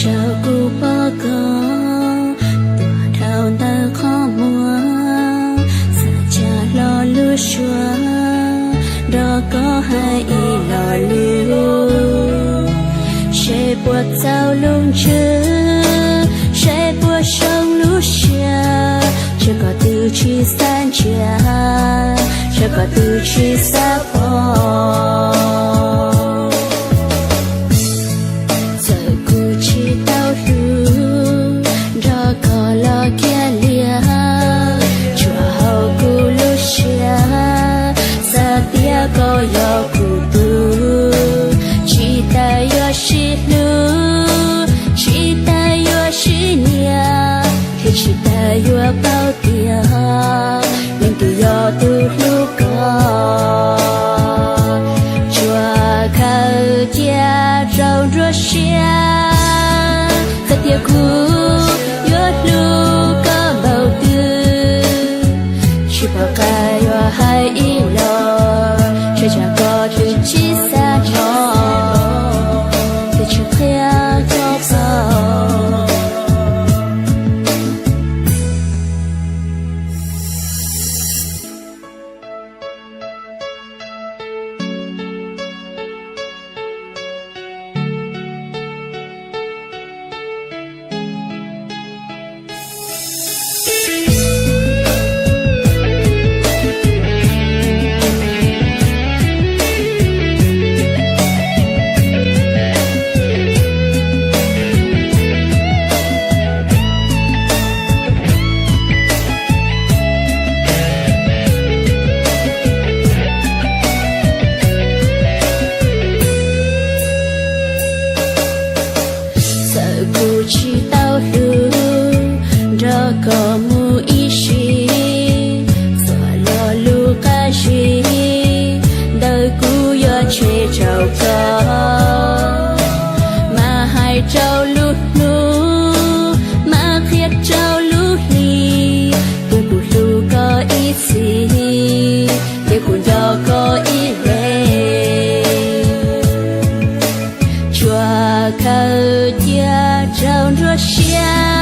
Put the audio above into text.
Yog kuv pom koj tuag dhau ntawm qhov muag, xav tsa hlo lub suab nrog koj hais ib lo lus. Seb puas txaus lub ntsws, seb puas zoo lub siab, tshuav koj twb tsis xav ntsia, tshuav koj twb tsis xav pom. Txawm kuv tsis tau hlub, nrog koj los kiag liam, tsuas haum kuv lub siab, xav tias koj yog kuv tus, tsis tas yuav sib hlub, tsis tas yuav sib nyiam, thiab tsis tas yuav paub tias leej twg yog tus hlub koj. Tsuas khaws cia rau nruab siab, xav tias kuv yuav hlub koj npaum twg, tsis pom qab yuav hais ib lo, tsuas tsam koj twb tsis xav hnov, twb tsis qhia txog txog. Txawm kuv tsis tau hlub, nrog koj mus ib sim, txhua lo lus qab zib ntawm kuv yuav tseg rau koj. Mas hais rau lub hnub, mas qhia rau lub hli, tias kuv hlub koj ib txhis, tias kuv nco koj ib leeg. Tsuas khaws cia rau nruab siab,